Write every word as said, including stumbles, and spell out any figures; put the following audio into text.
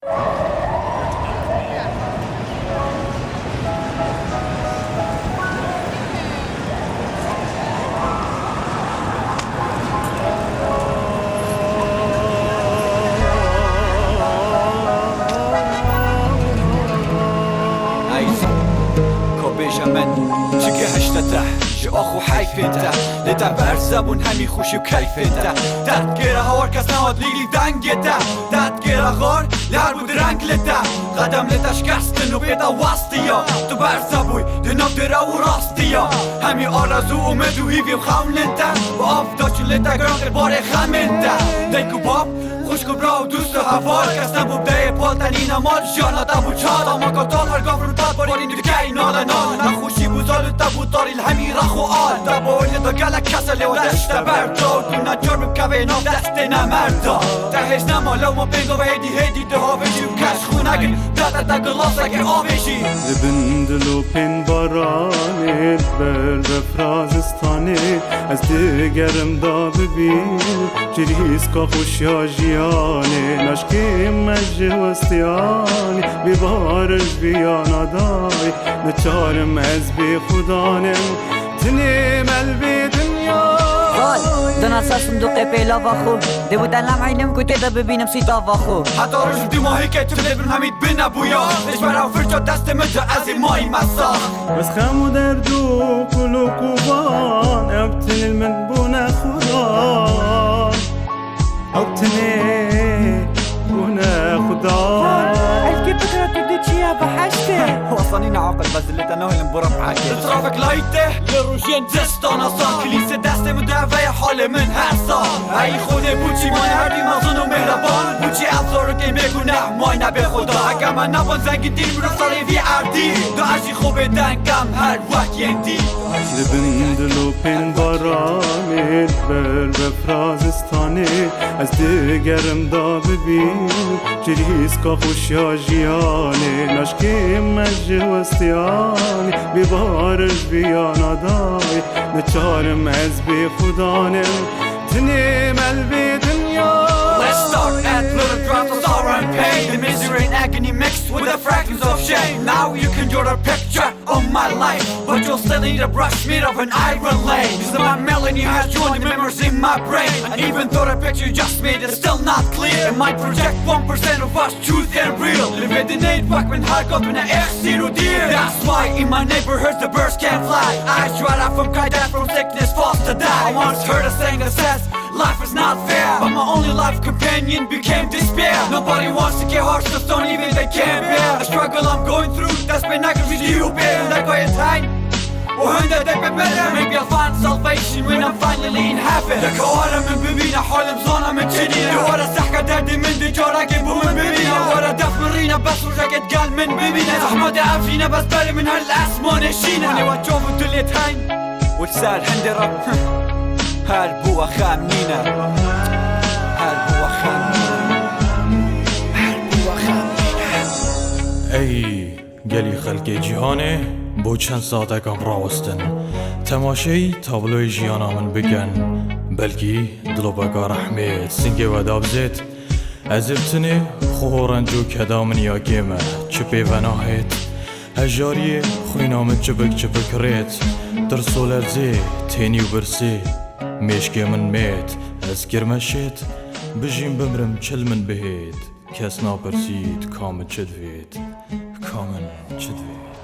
Eyzî, ka bêje min, çi gihişte te, ji ax û heyfê te, lê te berze bûn hemî xweşî û keyfê te. Derdgêre hawar kes nehat lîlî dengê te, derdgêre xar, lê her bû di reng li te. Qedem li te şikestin û pê te westiya, tu berze bûy, di nav dêre û rastiya. Hemî arezû, umêd û hîvî û xewn li te, bi av da çû li te giran kir barê xemên te. Dayk û bab, xwişk û bira û dûst û heval, kes nebû bi dayê pal, tenî nemal, jiyana te bû çal. Ama ka tal her gav rû tat barîn dikey nale nal. Nexweşî bû zal û te bû tarî li hemî rex û al. Te baweriyê da gelek kese lê wa deşte berda û tu necar bikevê nav destê nemerda. Te hêz nema lewma pênga ve hêdî hêdî dihavêjî û kes xwe negir, dete te gilasekê avê jî. Li bin dilopên baranê, ber befra zistanê, ez digerim da bibînim çirîska xweşiya jiyanê. Naşkê me ji westiyanê, bê bahar ji viyana dayê, neçarim ez bê xudanim, tinê me li vê dinya. Vay, dina ser sindoqê pêlava xwe, dê bû te lem eynim ku tê de bibînim sîtava xwe. Heta roj dîmahî ke tu lê bin hemî bine bûya. Ji ber ew firça destê min de ez ê mayî me sax. Bes xem û derd û kulok û van, ew tinê li min bûne xudan. Ew tinê bûne xudan. Elkê bikira tu dê çiya behiştê. Wasanî ne aqil, bes dilê te nahêlin bira behekê. Trafik layît de li rojên distana sar. Kilîsê destê min de veye halê min her sal. Ey Xwedê, bûçî mane her dî mezin û mêhreban? Bûçî ev zarokên bêguneh mayne bê Xuda? Heke me neban zengîntî mirov serê vî erdî, da ez jî xwe bêdeng kem her wek yên dî. Li bin dilopên baranê, ber befra zistanê, ez digerim da bibînim çirîska xweşiya jiyanê. Naşkê me ji westiyanê, bê bahar ji viyana dayê, neçarim ez bê xudanim, tinê me li vê dinya. Let's start at little drops of sorrow and pain, the misery and agony mixed with the fragrance of shame. Now you can draw the picture of my life, but you'll still need a brush made of an iron lane. 'Cause my melody has drawn the memories in my brain. And even though the picture you just made is still not clear, it might project one percent of us, truth and real. Li vê dinyayê bak min her got min ex zero dear. That's why in my neighborhood the birds can't fly. I try to from kite from sickness, fast to die. I once heard a saying that says, life is not fair, but my only life companion became despair. Nobody wants to get harsh, so don't even they can't bear. The struggle I'm going through, that's been I can reach you bear. Like I time, or hundred they been better. Maybe I'll find salvation when I'm finally in heaven. The Quran من ببينا حلم ظلم من تدينا. Wara sehka derdê min di cara ke bu min bibîne. Wara def min rîne, bes rojekê gel min bibîne. Zehmete ev jîne, bes berê min her li esmanê şîne. Hûnê we çav û dilê teng. Û ser hindê re her bû we xem nîne. Her bû we xem nîne. Her bû we xem nîne. Ey gelî xelkê cîhanê, bo çend saetekan rawestin, temaşeyî tabloyê jiyana min bikin. Belkî dilopeka rehmê singê we dabizêt. Ez ê bi tinê xwe ho renc û keda min ya kêm e, çi pê venahêt. Hejariyê xwîna min çipik çipik rêt, tirs û lerzê, tênî û birsê, mêşkê min mêt, ez kirme şêt, bijîm bimrim çil min bihêt, kes napirsît ka min çi divêt, ka min çi divêt.